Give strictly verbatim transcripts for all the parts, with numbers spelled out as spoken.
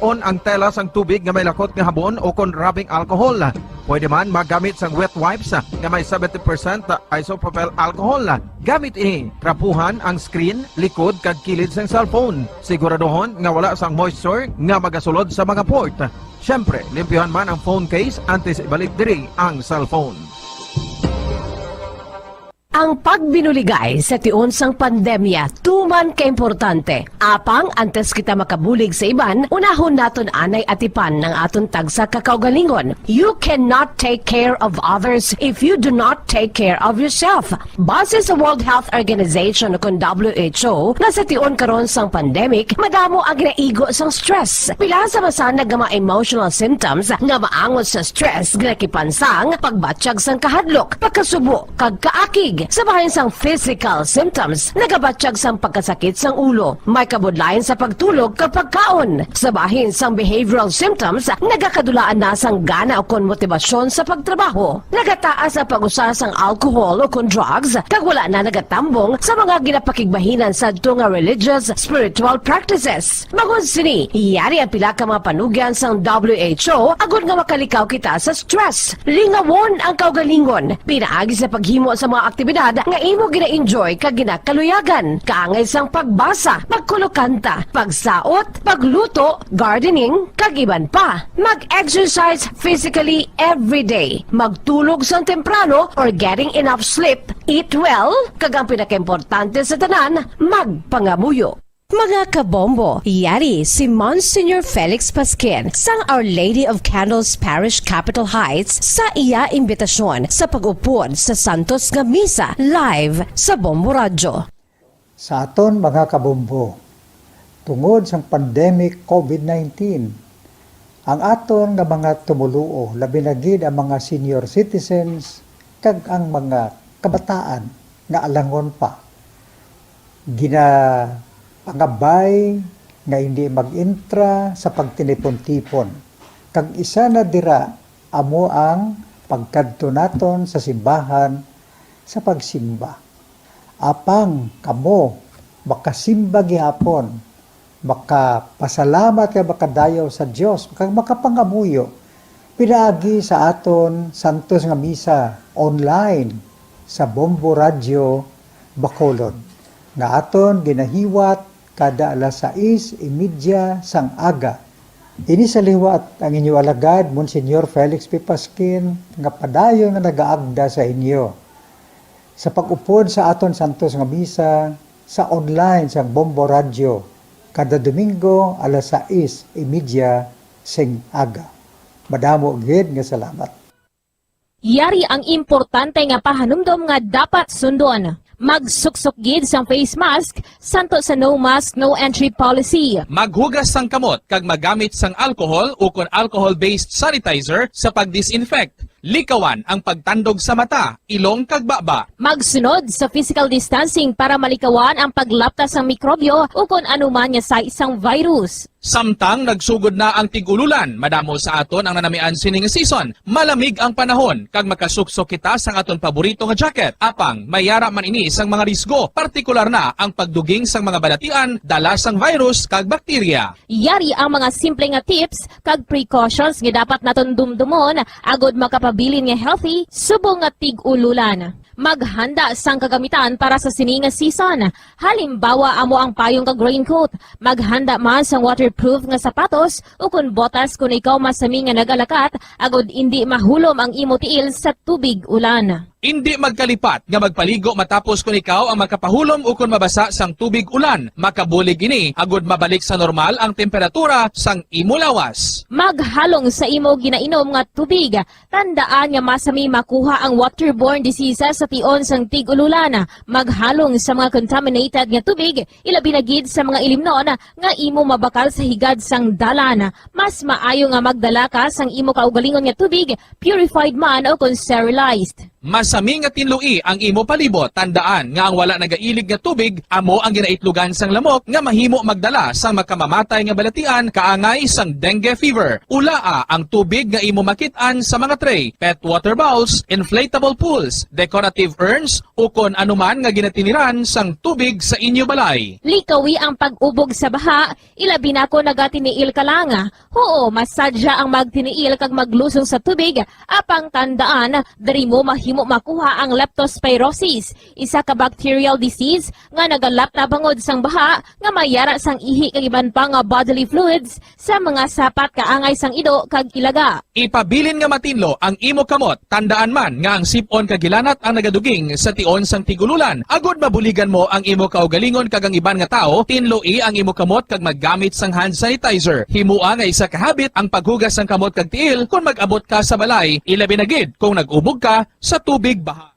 On ang tela sang tubig nga may lakot nga habon o kon rubbing alcohol. Pwede man magamit sang wet wipes nga may seventy percent isopropyl alcohol. Gamit ini trapuhan ang screen, likod, kag kilid sang cellphone. Siguraduhon nga wala sang moisture nga magasulod sa mga port. Siyempre, limpyuhan man ang phone case antes ibalik diri ang cellphone. Ang pagbinuligay sa tion sang pandemya tuman kaimportante. Apang antes kita makabulig sa iban, unahon naton anay atipan ang aton tagsa ka kaugalingon. You cannot take care of others if you do not take care of yourself. Base sa World Health Organization o kon W H O, nga sa tion karon sang pandemic, madamo ang ginaigo sang stress. Pila sa masanag nga mga emotional symptoms nga maangot sa stress, ginakipansang pagbatyag sang kahadlok, pagkasubo, kag kaakig. Sa bahin sang physical symptoms, nagabatyag sang pagkasakit sang ulo, may kabudlayan sa pagtulog kag pagkaon. Sa bahin sang behavioral symptoms, nagakadulaan na sang gana o kon motibasyon sa pagtrabaho. Nagataas ang pag-usa sang alcohol o kon drugs, kag wala na nagatambong sa mga ginapakigbahinan sadto nga religious, spiritual practices. Bangod sini, yari ang pila ka mga panugyan sang W H O agod nga makalikaw kita sa stress. Lingawon ang kaugalingon pinaagi sa paghimo sa mga aktibidad nga imo gina-enjoy kag ginakaluyagan, kaangay sang pagbasa, pagkulokanta, pagsaot, pagluto, gardening, kag iban pa. Mag-exercise physically every day. Magtulog sang temprano or getting enough sleep. Eat well, kag ang pinakaimportante sa tanan, magpangamuyo. Mga kabombo, yari si Monsignor Felix Pasquin sang Our Lady of Candles Parish, Capitol Heights, sa iya imbitasyon sa pag-upod sa santos nga misa live sa Bombo Radyo. Sa aton mga kabombo, tungod sang pandemic COVID nineteen, ang aton nga mga tumoluo, labi na gid ang mga senior citizens kag ang mga kabataan nga alangon pa, ginapangabay nga hindi mag-entra sa pagtinipon-tipon, kag isa na dira amo ang pagkadto naton sa simbahan sa pagsimba. Apang kamo makasimba gihapon, makapasalamat kag makadayaw sa Dios, kag makapangamuyo pinaagi sa aton santos nga misa online sa Bombo Radyo Bacolod, nga aton ginahiwat kada alas sais y media sang aga. Ini sa liwat ang inyo alagad, Monsignor Felix P. Pasquin, nga padayon nga nagaagda sa inyo sa pag-upod sa aton santos nga misa sa online sang Bombo Radyo kada Domingo alas sais y media sing aga. Madamo gid nga salamat. Yari ang importante nga pahanumdom nga dapat sundon. Magsuksok gid sang face mask santo sa no mask, no entry policy. Maghugas sang kamot kag magamit sang alcohol ukon alcohol-based sanitizer sa pag-disinfect. Likawan ang pagtandog sa mata, ilong kag baba. Magsunod sa physical distancing para malikawan ang paglapta sang mikrobyo ukon anuman nga sais sang virus. Samtang nagsugod na ang tig-ululan, madamo sa aton ang nanamian sini nga season. Malamig ang panahon, kag makasuksok kita sang aton paborito nga jacket. Apang may yara man ini sang mga risgo, partikular na ang pagduging sang mga balatian dala sang virus kag bakterya. Yari ang mga simple nga tips kag precautions nga dapat naton dumdumon agod makapabilin nga healthy subong nga tig-ululan. Maghanda sang kagamitan para sa sini nga season. Halimbawa, amo ang payong kag raincoat. Maghanda man sang waterproof nga sapatos ukon botas kon ikaw masami nga nagalakat, agod indi mahulom ang imo tiil sa tubig ulan. Indi magkalipat nga magpaligo matapos kon ikaw ang makapahulom ukon mabasa sang tubig ulan. Makabulig ini agod mabalik sa normal ang temperatura sang imo lawas. Maghalong sa imo ginainom nga tubig. Tandaan nga masami makuha ang waterborne diseases sa tion sang tig-ululan. Maghalong sa mga contaminated nga tubig, ilabi na gid sa mga ilimnon nga imo mabakal sa higad sang dalan. Mas maayo nga magdala ka sang imo kaugalingon nga tubig, purified man o kon sterilized. Masami nga tinloi ang imo palibot. Tandaan nga ang wala nagailig nga tubig amo ang ginaitlogan sang lamok nga mahimo magdala sang makamamatay nga balatian kaangay sang dengue fever. Ulaa ang tubig nga imo makit-an sa mga tray, pet water bowls, inflatable pools, decorative urns, ukon anuman nga ginatiniran sang tubig sa inyo balay. Likawi ang pag-ubog sa baha, ilabi na kon nagatiniil ka lang. Huo, masadya ang magtiniil kag maglusong sa tubig, apang tandaan, diri mo mahimo makuha ang leptospirosis, isa ka bacterial disease nga nagalap na bangod sang baha nga may yara sang ihi kag iban pa nga bodily fluids sa mga sapat kaangay sang ido kag ilaga. Ipabilin nga matinlo ang imo kamot. Tandaan man nga ang sip-on kag hilanat ang nagaduging sa tion sang tig-ululan. Agod mabuligan mo ang imo kaugalingon kag ang iban nga tawo, tinloi ang imo kamot kag maggamit sang hand sanitizer. Himoa nga isa ka habit ang paghugas sang kamot kag tiil kon mag-abot ka sa balay, ilabi na gid kung nag-ubog ka sa tubig baha.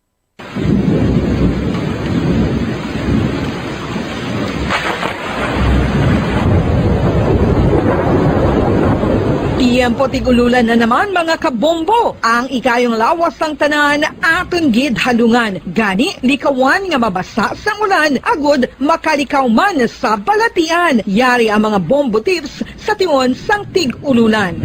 Tiyempo tig-ululan na naman, mga kabombo. Ang ikayong lawas sang tanan aton gid halungan. Gani, likawan nga mabasa sang ulan agud makalikaw man sa balatian. Yari ang mga bombo tips sa tion sang tig-ululan.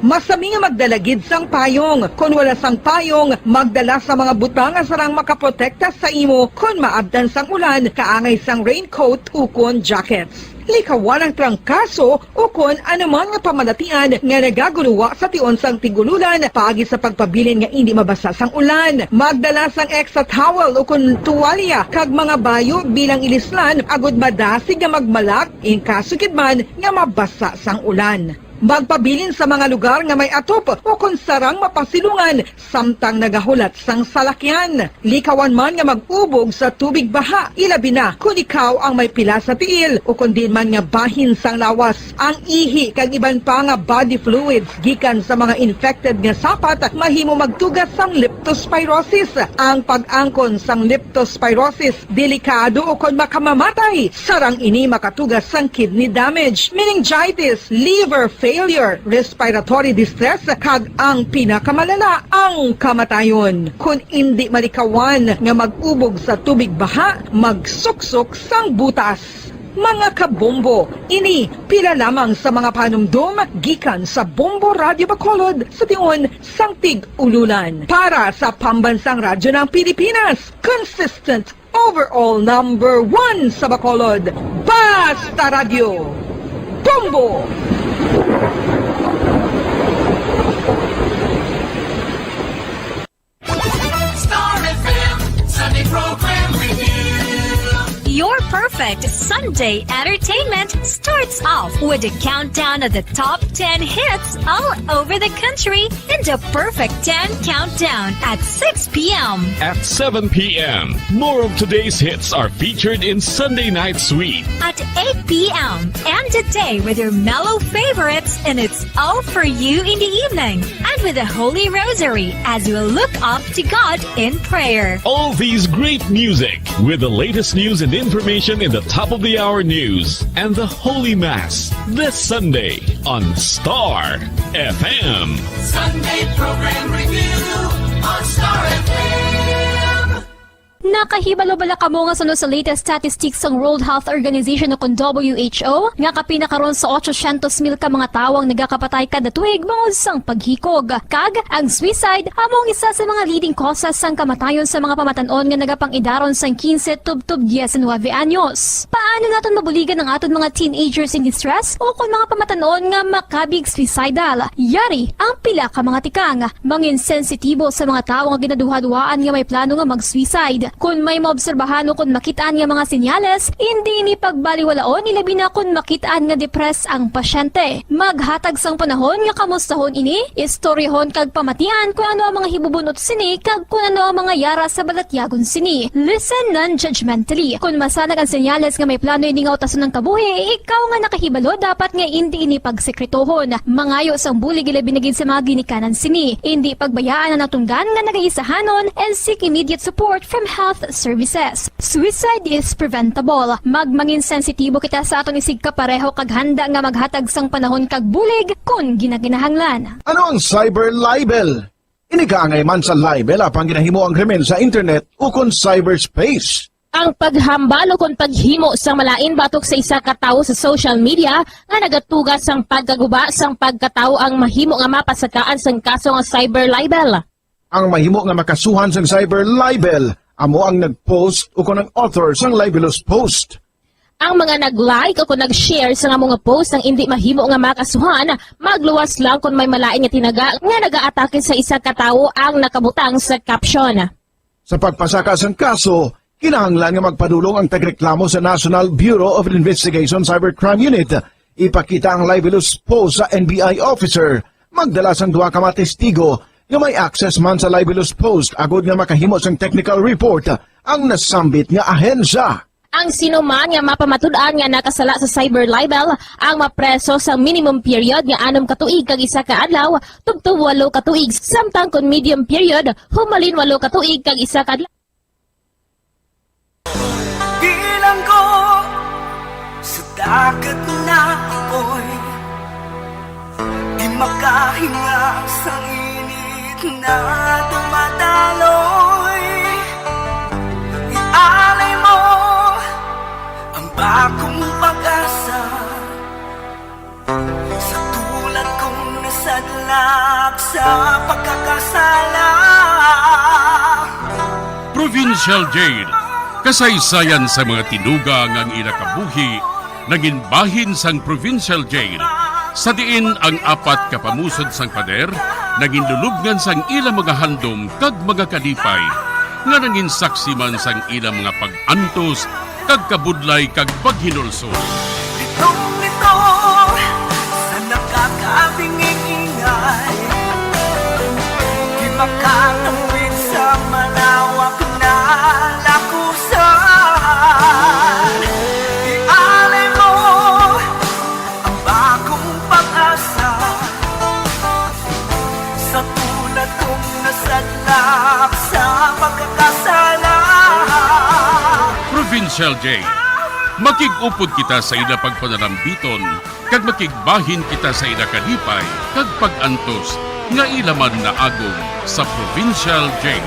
Masami nga magdala gid sang payong. Kon wala sang payong, magdala sa mga butang nga sarang makaprotekta sa imo kon maabtan sang ulan, kaangay sang raincoat ukon jackets. Likawan ang trangkaso ukon anuman nga pamalatian nga nagaguluwa sa tion sang tig-ululan paagi sa pagpabilin nga indi mabasa sang ulan. Magdala sang extra towel ukon tuwalya kag mga bayo bilang ilislan agud madasig nga magmalak in kaso gid man nga mabasa sang ulan. Magpabilin sa mga lugar nga may atop ukon sarang mapasilungan samtang nagahulat sang salakyan. Likawan man nga mag-ubog sa tubig baha, ilabi na kon ikaw ang may pila sa tiil ukon diin man nga bahin sang lawas. Ang ihi kag iban pa nga body fluids gikan sa mga infected nga sapat mahimo magtuga sang leptospirosis. Ang pag-angkon sang leptospirosis delikado ukon makamamatay. Sarang ini makatuga sang kidney damage, meningitis, liver failure, respiratory distress, kag ang pinakamalala, ang kamatayon. Kon indi malikawan nga mag-ubog sa tubig baha, magsuksok sang butas. Mga kabombo, ini pila lamang sa mga panumdom gikan sa Bombo Radyo Bacolod sa tion sang tig-ululan. Para sa Pambansang Radyo ng Pilipinas, consistent overall number one sa Bacolod, Basta Radyo, Bombo! Star F M Sunday Program Review. Your perfect Sunday entertainment starts off with a countdown of the top ten hits all over the country in the Perfect ten Countdown at six p.m. At seven p.m., more of today's hits are featured in Sunday Night Sweet. At eight p.m., end the day with your mellow favorites, and it's all for you in the evening. And with the Holy Rosary as we look up to God in prayer. All these great music with the latest news and information in the top of the hour news and the Holy Mass this Sunday on Star F M. Sunday Program Review on Star F M. Nakahibalo bala kamo nga suno sa latest statistics sang World Health Organization o kon W H O nga kapin na karon sa otsosyentos mil ka mga tawo ang nagakapatay kada tuig bangod sang paghikog? Kag ang suicide amo ang isa sa mga leading causes sang kamatayon sa mga pamatan-on nga nagapang-idaron sang quince tubtob diecinuebe anyos. Paano naton mabuligan ang aton mga teenagers in distress o kon mga pamatan-on nga makabig suicidal? Yari ang pila ka mga tikang. Mangin sensitibo sa mga tawo nga ginaduhaduhaan nga may plano nga mag-suicide. Kon may maobserbahan o kon makit-an nga mga senyales, indi ini pagbaliwalaon, ilabi na kon makit-an nga depressed ang pasyente. Maghatag sang panahon nga kamustahon ini, istoryahon kag pamatian kon ano ang mga hibubun-ot sini kag kon ano ang mga yara sa balatyagon sini. Listen non-judgmentally. Kon masanag ang senyales nga may plano ini nga utason ang kabuhi, ikaw nga nakahibalo dapat nga indi ini pagsekretohon. Mangayo sang bulig, ilabi na gid sa mga ginikanan sini. Indi pagbayaan ang natungdan nga nagaisahanon and seek immediate support from Health Services. Suicide is preventable. Magmangin sensitibo kita sa aton isigkapareho kag handa nga maghatag sang panahon kag bulig kon ginakinahanglan. Ano ang cyber libel? Ini kaangay man sa libel apang ginahimo ang krimen sa internet ukon cyberspace. Ang paghambal ukon paghimo sang malain batok sa isa ka tawo sa social media nga nagatuga sang pagkaguba sang pagkatawo ang mahimo nga mapasakaan sang kaso nga cyber libel. Ang mahimo nga makasuhan sang cyber libel amo ang nag-post ukon ang author sang libelous post. Ang mga nag-like ukon nag-share sang amo nga post ang indi mahimo nga makasuhan, magluwas lang kon may malain nga tinaga nga nagaatake sa isa ka tawo ang nakabutang sa caption. Sa pagpasaka sang kaso, kinahanglan nga magpadulong ang tagreklamo sa National Bureau of Investigation Cybercrime Unit. Ipakita ang libelous post sa N B I officer. Magdala sang duha ka mga testigo nga may access man sa libelous post agod nga makahimo sang technical report ang nasambit nga ahensya. Ang sino man nga mapamatud-an nga nakasala sa cyber libel ang mapreso sa minimum period nga anom ka tuig kag isa ka adlaw, tubtob walo ka tuig, samtang kon medium period, humalin walo ka tuig kag isa ka adlaw. Bilanggo sa dagat na apoy, di makahinga sa init na dumadaloy. Ialay mo ang bagong pag-asa sa tulad kong nasadlak sa pagkakasala. Provincial Jail, kasaysayan sa mga tinuga nga ang ila kabuhi nangin bahin sang Provincial Jail, sa diin ang apat ka pamusod sang pader nangin lulubngan sang ila mga handom kag mga kalipay, nga nangin saksi man sang ila mga pag-antos kag kabudlay kag paghinulsol. Litong-lito sa nakakabinging-ingay, di makatawid sa malawak na lakusan. Ialay mo ang bagong pag-asa sa tulad kong nasadlak sa pagkakasala. Provincial Jail. Makig-upod kita sa ila pagpanalambiton, kag makigbahin kita sa ila kalipay kag pag-antos nga ila man naagom sa Provincial Jail.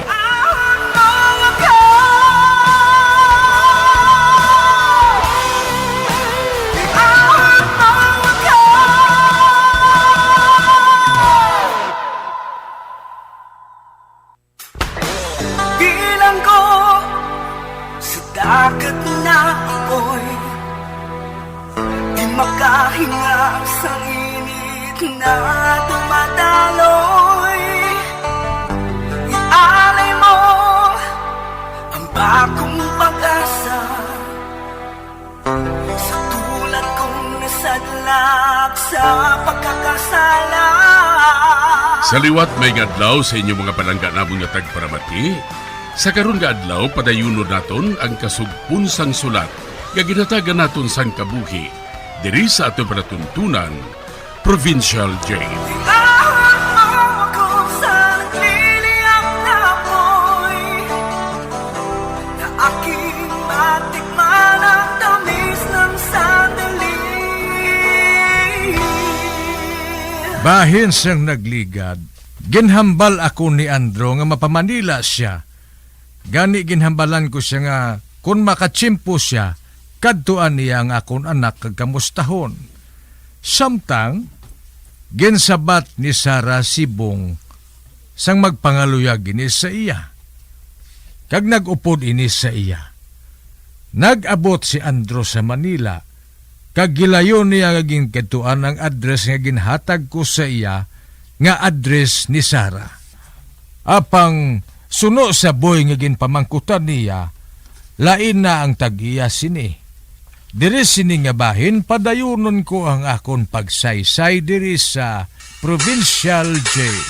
Bilanggo sa dagat na apoy, di makahinga sa init na dumadaloy. Ialay mo ang bagong pag-asa sa tulad kong nasadlak sa pagkakasala. Sa liwat, maayong adlaw sa inyo mga palangga namon nga tagparamati. Sa karon nga adlaw, padayunon naton ang kasugpon sang sulat nga ginhatagan naton sang kabuhi diri sa aton palatuntunan, Provincial Jail. Iahon mo ako sa nagliliyab na apoy, na aking matikman ang tamis ng sandali. Bahin sang nagligad, ginhambal ako ni Andrew nga mapa-Manila sia. Gani ginhambalan ko sia nga kon makatiyempo sia, kadtuan niya ang akon anak kag kamustahon. Samtang ginsabat ni Sarah si Bong sang magpangaluyag ini sa iya, kag nag-upod ini sa iya. Nag-abot si Andrew sa Manila, kag gilayon niya nga ginkadtuan ang address nga ginhatag ko sa iya, nga address ni Sarah. Apang suno sa Boy nga ginpamangkutan niya, lain na ang tag-iya sini. Diri sini nga bahin, padayunon ko ang akon pagsaysay diri sa Provincial Jail.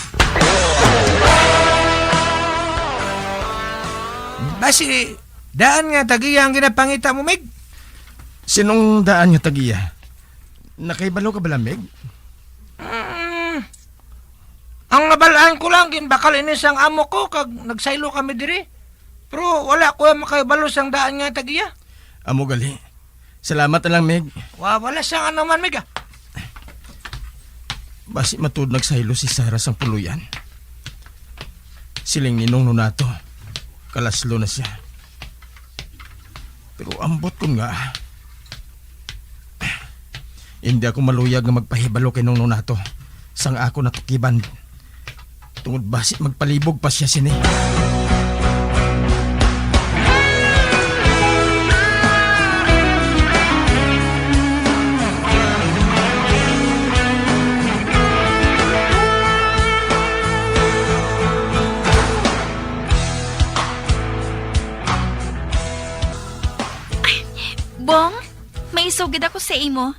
Basi, daan nga tag-iya ang ginapangita mo, Mig? Sinong daan nga tag-iya? Nakahibalo ka bala, Mig? Mm, ang nabal-an ko lang, ginbakal ini sang amo ko, kag nagsaylo kami diri. Pero wala ko makahibalo sang daan nga tag-iya. Amo gali. Salamat na lang, Mig. Wa-, wala sang ano man, Mig, ah. Basi matud nagsaylo si Sarah sang puloy-an. Siling ni Nong Nonato, kalaslo na sia. Pero ambot kon nga, hindi ako maluyag nga magpahibalo kay Nong Nonato sang ako natukiban. Tungod basi magpalibog pa sia sini. Bong, may isugid ako sa imo.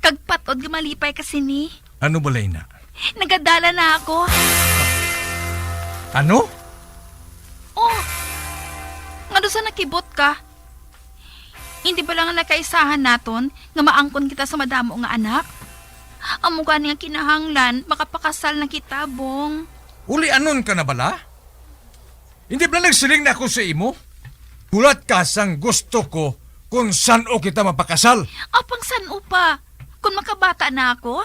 Kag patod nga malipay ka sini. Ano balay na? Nagadala na ako. Ano? Oh, ngano sa nakibot ka? Hindi bala nga nakaisahan naton nga maangkon kita sa madamo nga anak? Amo gani nga kinahanglan makapakasal na kita, Bong. Uli-anon ka na bala? Hindi bala nagsiling na ako sa imo? Hulat ka sang gusto ko kung san-o kita mapakasal. Apang san-o pa? Kung makabata na ako?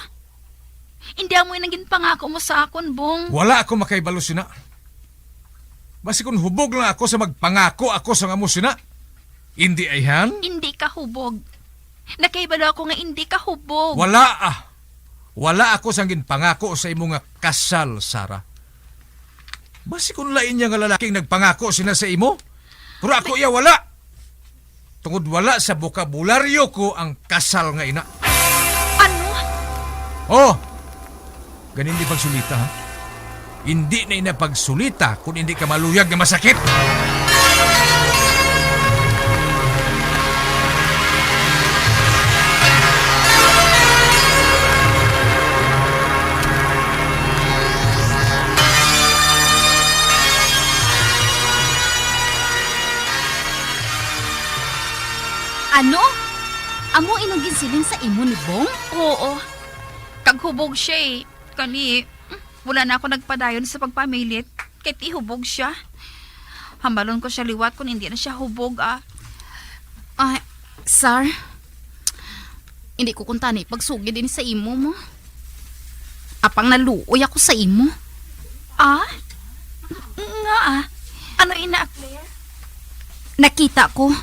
Hindi amo yun ang ginpangako mo sa akon, Bong. Wala ako makahibalo sina. Basi kung hubog lang ako sa magpangako ako sa amo sina. Hindi, ayhan? Hindi ka hubog. Nakahibalo ako nga hindi ka hubog. Wala, ah. Wala ako sang ginpangako sa imo nga kasal, Sarah. Basi kung lain niya nga lalaki ang nagpangako sina sa imo, pero ako iya wala. Tungod wala sa bokabularyo ko ang kasal nga ina. Ano? Oh, ganin di pagsulita, ha? Hindi na ina pagsulita kung hindi ka maluyag nga masakit. Ano? Amo inong ginsiling sa imo ni Bong? Oo. Kag hubog siya eh. Kani, wala na ako nagpadayon sa pagpamilit. Kay ti hubog siya. Hambalon ko siya liwat kung hindi na siya hubog, ah. Ah, Sar, hindi ko kuntani pagsugid din sa imo mo. Apang naluoy ako sa imo. Ah? Nga, ah? Ano ina, Claire? Nakita ko.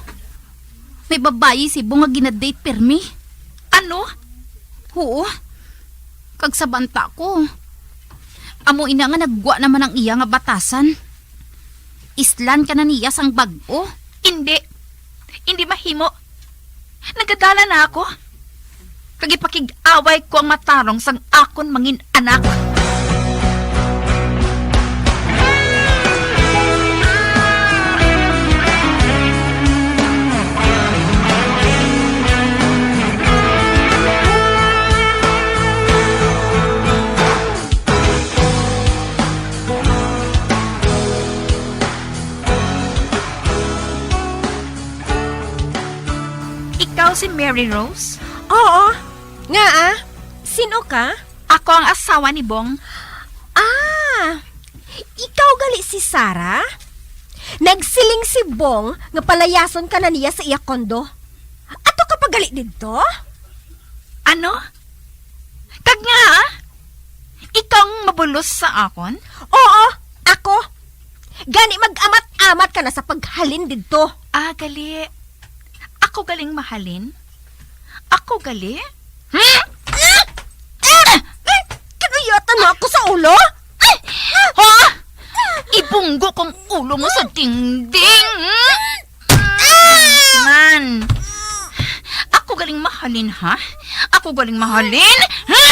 May babayi si Bong nga ginadate pirmi. Ano? Oo. Kag sa banta ko, amo ina nga naggwa naman ang iya nga batasan. Islan ka na niya sang bag-o. Indi. Indi mahimo. Nagadala na ako. Kag ipakig-away ko ang matarong sang akon mangin anak. Ikaw si Mary Rose? Oo. Ngaa? Sino ka? Ako ang asawa ni Bong. Ah, ikaw gali si Sarah? Nagsiling si Bong nga palayason ka na niya sa iya kondo. Ato ka pa gali didto? Ano? Kag nga, ikaw ang mabulos sa akon? Oo, ako. Gani mag-amat-amat ka na sa paghalin didto. Ah, gali. Ako galing mahalin? Ako gali? Hmm? Ah! Ah! Kinuyatan mo ako sa ulo? Ha? Ibunggo kong ulo mo sa dingding. Man. Ako galing mahalin, ha? Ako galing mahalin? Ha?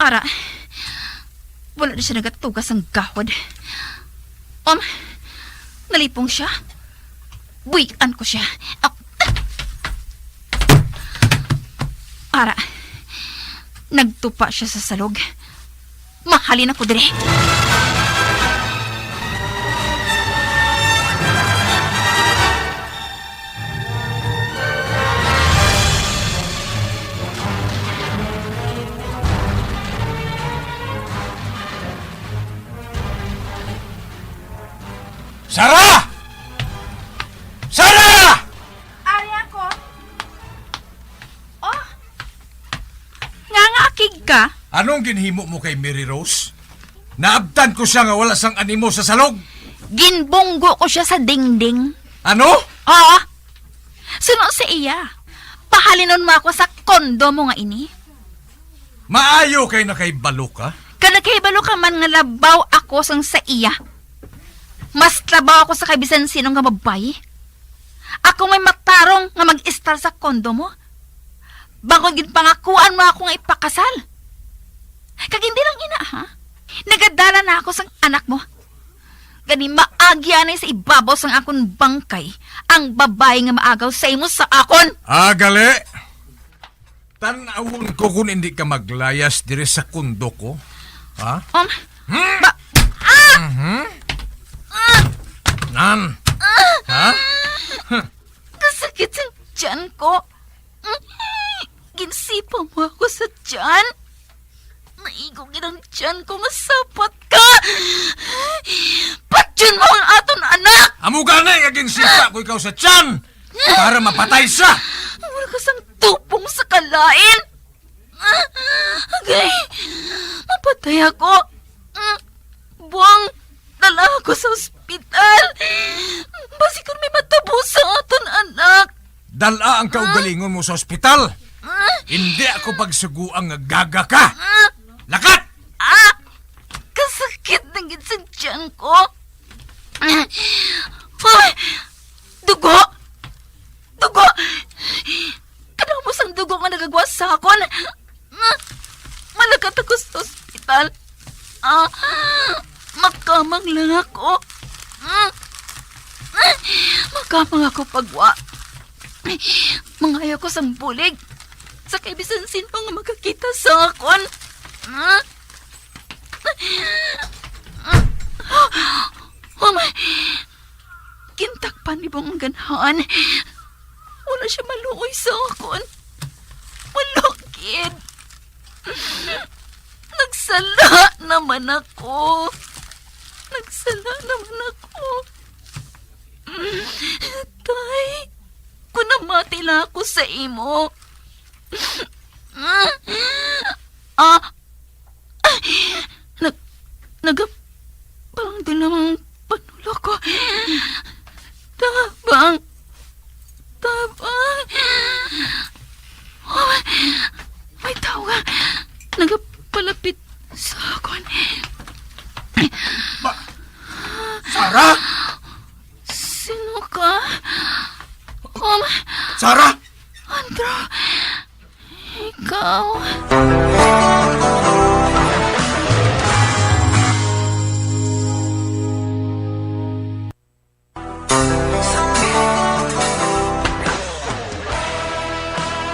Ara, wala na siya nagatugas ang gahod. Um, nalipong siya. Buy-an ko siya. Ah. Ara, nagtupa siya sa salog. Mahalin ako diri. Anong ginhimo mo kay Mary Rose? Naabtan ko siya nga wala sang animo sa salog. Ginbunggo ko siya sa dingding. Ano? Oo. Suno sa iya, pahalinon mo ako sa kondo mo nga ini. Maayo kay nakahibalo ka. Kag nakahibalo ka man nga labaw ako sang sa iya. Mas labaw ako sa kay bisan sino nga babayi. Ako may matarong nga mag-estar sa kondo mo. Bangod ginpangakuan mo ako nga ipakasal. Kag hindi lang ina, ha? Nagadala na ako sang anak mo. Gani maagi anay sa ibabaw sang akon bangkay ang babayi nga maagaw sa imo sa akon. Ah, gali. Tan-awon ko kung hindi ka maglayas diri sa kundo ko. Ha? Um, Hmm? ba- Mhm. Nan? Ha? Kasakit ang tiyan ko. Ginsipa mo ako sa tiyan. Naigo gid ang tiyan ko nga sapat ka. Patyon mo ang aton anak. Amo gani nga ginsipa ko ikaw sa tiyan para mapatay siya. Wala ka sang tupong sa kalain. Agay, mapatay ako. Buang, dala ako sa ospital. Basi kon may matabo sa aton anak. Dala ang kaugalingon mo sa ospital. Hindi ako pagsuguang nga gaga ka. Lakat! Ah! Kasakit na gid sa tiyan ko. Hoy! Dugo! Dugo! Kadamo sang dugo nga nagagwa sa akon. Malakat ako sa ospital. Ah, makamang lang ako. Makamang ako pagwa. Mangayo ko sang bulig sa kay bisan sino nga makakita sa akon. Oh my! Gintakpan ni Bong ang ganahan. Wala siya maluoy sa akon. Wala gid. Nagsala naman ako. Nagsala naman ako. Tay, kung namati lang ako sa imo. Ah, Nag-, nagapalang din namang panulo ko. Tabang! Tabang! Oh, may tao nga nagapalapit sa akon. Ma-, Sarah? Sino ka? Um, Sarah? Andrew, ikaw.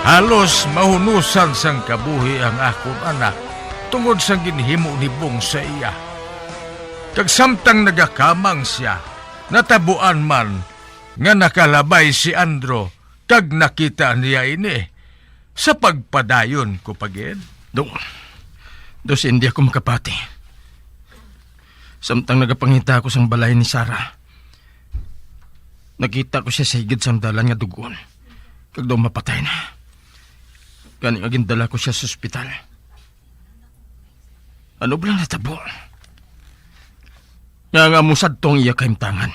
Halos mahunusan sang kabuhi ang akon anak tungod sang ginhimo ni Bong sa iya. Kag samtang nagakamang sia, natabuan man nga nakalabay si Andrew kag nakita niya ini. Sa pagpadayon ko pa gid. Do, do, hindi ako makapati. Samtang nagapangita ako sang balay ni Sarah, nakita ko sia sa higid sang dalan nga dugon, kag daw mapatay na. Gani nga gindala ko sia sa ospital. Ano ba lang natabo? Nga nga mo sadtong iya kahimtangan.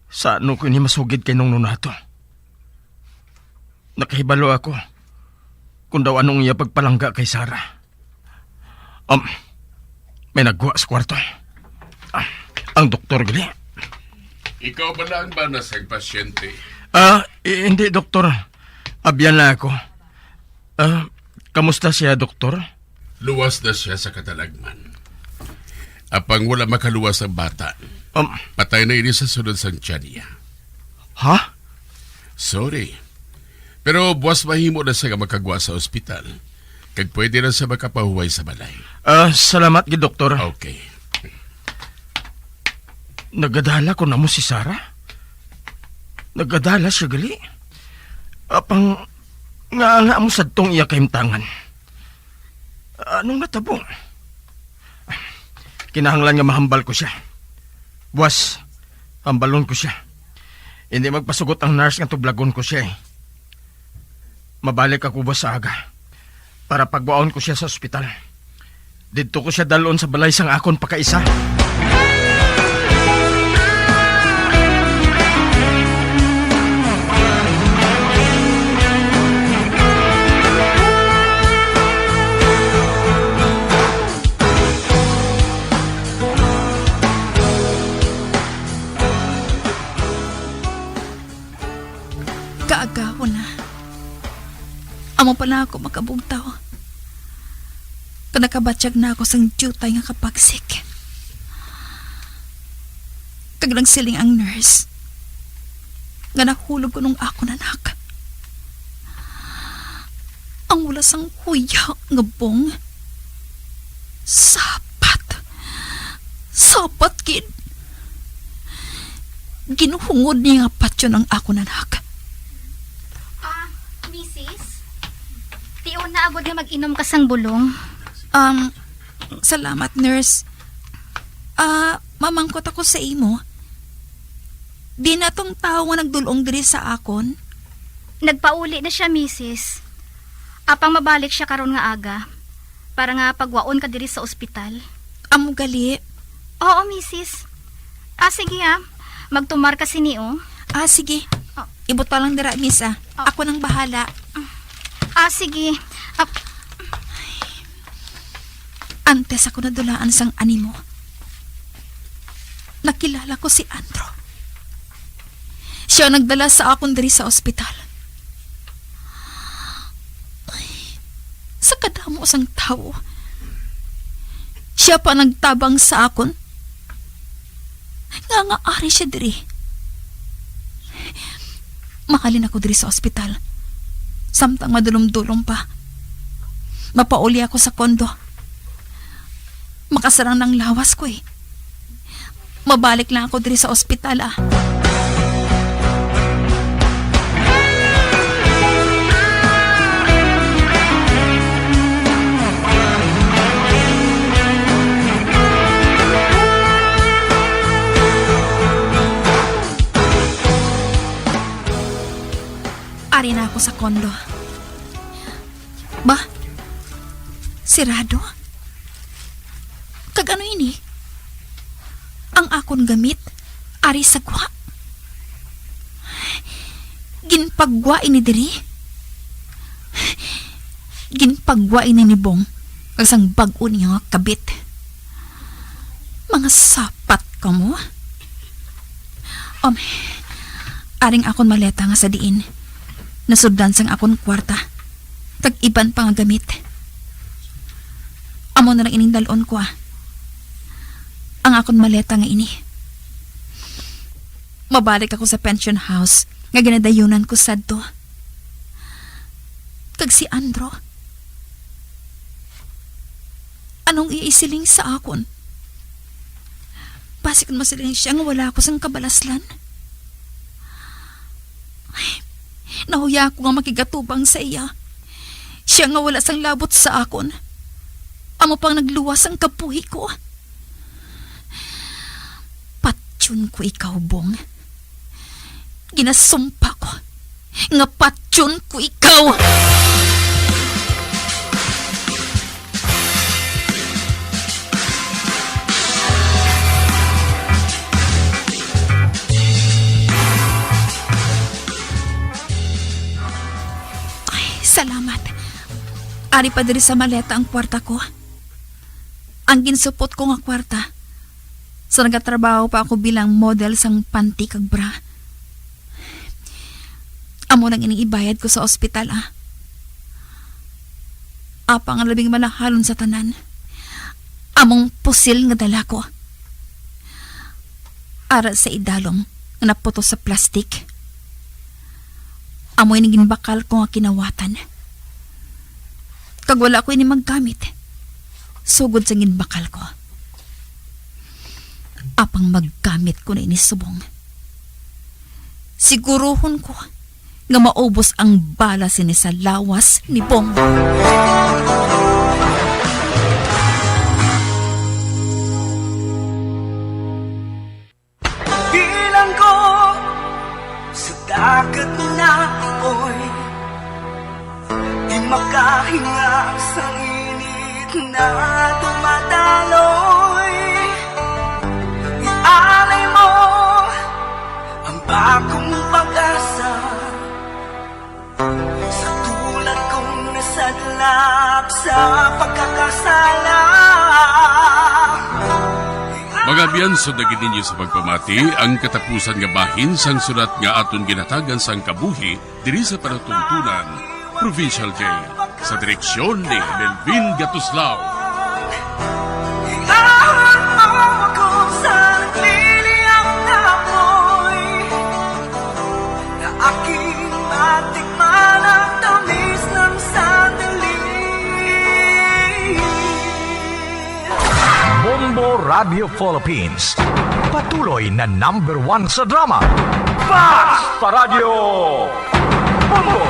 Sa ano ko ini masugid kay Nong Nonato? Nakahibalo ako kung daw anong iya pagpalangga kay Sarah. Um, may nagwa sa kwarto. Ah, ang doktor gali. Ikaw ba na ang bana sa pasyente? Ah, i-, hindi, doktor. Abyan na ako. Ah, kamusta siya, doktor? Luwas na siya sa katalagman. Apang wala makaluwas ang bata. Um, Patay na ini sa sulod sang tiyan niya. Ha? Sorry. Pero buwas mahimo na siya nga makagwa sa ospital. Kag pwede na siya makapahuway sa balay. Ah, salamat gid, doktor. Okay. Nagadala ko na mo si Sarah? Nagadala siya gali? Apang nga, nga mo sadtong iya kahimtangan. Anong natabo? Kinahanglan nga mahambal ko siya. Buwas, hambalon ko siya. Hindi magpasugot ang nurse nga tublagon ko siya, eh. Mabalik ako buwas sa aga. para pagwaon ko siya sa ospital. Didto ko siya dalon sa balay sang akon pakaisa. Kaagahon na. Amo pa lang ako makabugtaw. Kag nakabatyag na ako sang diutay nga kapagsik. Kag nagsiling ang nurse nga nahulog kuno ang akon anak. Ang wala sang huya nga Bong. Sapat. Sapat gid. Ginhungod niya nga patyon ang akon anak. Ah, misis, tion na agod nga mag-inom ka sang bulong. Um, salamat, nurse. Ah, mamangkot ako sa imo. Diin na tong tawo nga nagdul-ong diri sa akon? Nagpauli na sia, misis. Apang mabalik sia karon nga aga, para nga pagwaon ka diri sa ospital. Amo gali? Oo, misis. Ah, sige, ah. Magtumar ka sini, oh. Ah, sige. Oh. Ibutang lang dira, miss, ah. Oh. Ako nang bahala. Ah, sige. Ah. Antes ako nadulaan sang animo, nakilala ko si Andrew. Siya ang nagdala sa akon diri sa ospital. Ay, sa kadamo sang tawo, siya pa nagtabang sa akon nga, nga ari siya diri. Mahalin ako diri sa ospital, samtang madulom-dulom pa. Mapauli ako sa kondo. Makasarang nang lawas ko, eh. Mabalik lang ako diri sa ospital, ah. Ari na ako sa kondo. Ba? Sirado? Kag ano ini? Ang akon gamit ari sa gwa. Ginpagwa ini diri. Ginpagwa ini ni Bong kag sang bag-o niya nga kabit. Mga sapat kamo. Um, aring akon maleta nga sa diin nasudlan sang akon kwarta, kag iban pa nga gamit. Amo na lang ining dal-on ko, ah. Ang akon maleta nga ini. Mabalik ako sa pension house nga ginadayunan ko sadto. Kag si Andro, anong iya isiling sa akon? Basi kon masiling siya nga wala ako sang kabalaslan. Ay, nahuya ako nga makigatubang sa iya. Siya nga wala sang labot sa akon. Amo pang nagluwas ang kabuhi ko. Patyon ko ikaw, Bong. Ginasumpa ko nga patyon ko ikaw. Ay, salamat. Ari pa diri sa maleta ang kwarta ko. Ang ginsupot ko nga kwarta sa nagatrabaho pa ako bilang model sang panty kag bra. Amo lang ining ibayad ko sa ospital, ah. Apang ang labing malahalon sa tanan, among pusil nga dala ko. Ara sa idalom nga naputos sa plastik. Amo ini ginbakal ko nga kinawatan. Kag wala ko ini maggamit, sugod sa ginbakal ko. Apang maggamit ko na ini subong, siguruhon ko nga maubos ang bala sini sa lawas ni Bong. Bilanggo sa dagat na apoy. Makahinga sa init na dumadaloy. Ialay mo ang bagong pag-asa sa tulad kong nasadlak sa pagkakasala. Mga abyan, sundagi ninyo sa pagpamati ang katapusan nga bahin sang sulat nga aton ginhatagan sang kabuhi diri sa palatuntunan, Provincial Jail, sa direksyon ni Melvin Gatuslao. Ihahan mo ako sa nagliliyang na apoy, na aking matikman ang tamis ng sandali. Bombo Radio Philippines, patuloy na number one sa drama. Basta Radyo Bombo!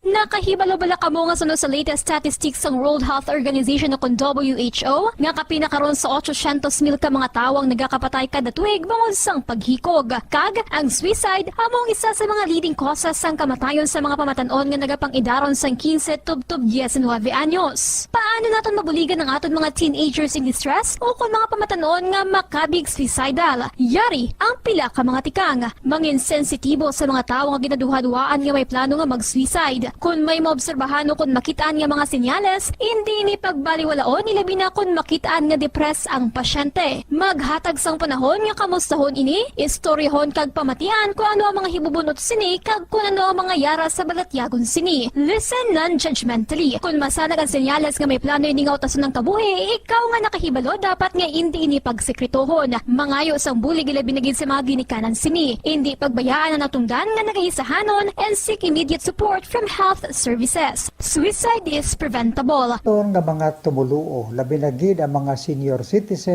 Nakahibalo bala kamo nga suno sa latest statistics sang World Health Organization o kon W H O, nga kapin na karon sa otsosyentos mil ka mga tawo ang nagakapatay kada tuig bangod sang paghikog? Kag ang suicide amo ang isa sa mga leading causes sang kamatayon sa mga pamatan-on nga nagapangidaron sang quince tubtob diecinuebe anyos. Paano naton mabuligan ang aton mga teenagers in distress o kon mga pamatan-on nga makabig suicidal? Yari ang pila ka mga tikang. Mangin sensitibo sa mga tawo nga ginaduhaduhaan nga may plano nga mag-suicide. Kon may maobserbahan o kon makit-an nga mga senyales, indi ini pagbaliwalaon, ilabi na kon makit-an nga depressed ang pasyente. Maghatag sang panahon nga kamustahon ini, istoryahon kag pamatian kon ano ang mga hibubunot sini kag kon ano ang mga yara sa balatyagon sini. Listen non-judgmentally. Kon masanag ang senyales nga may plano ini nga utason ang kabuhi, ikaw nga nakahibalo dapat nga indi ini pagsekretohon. Mangayo sang bulig, ilabi na gid sa mga ginikanan sini. Indi pagbayaan ang natungdan nga nagaisahanon and seek immediate support from health services. Suicide is preventable. Aton nga mga tumoluo, labi na gid ang mga senior citizen,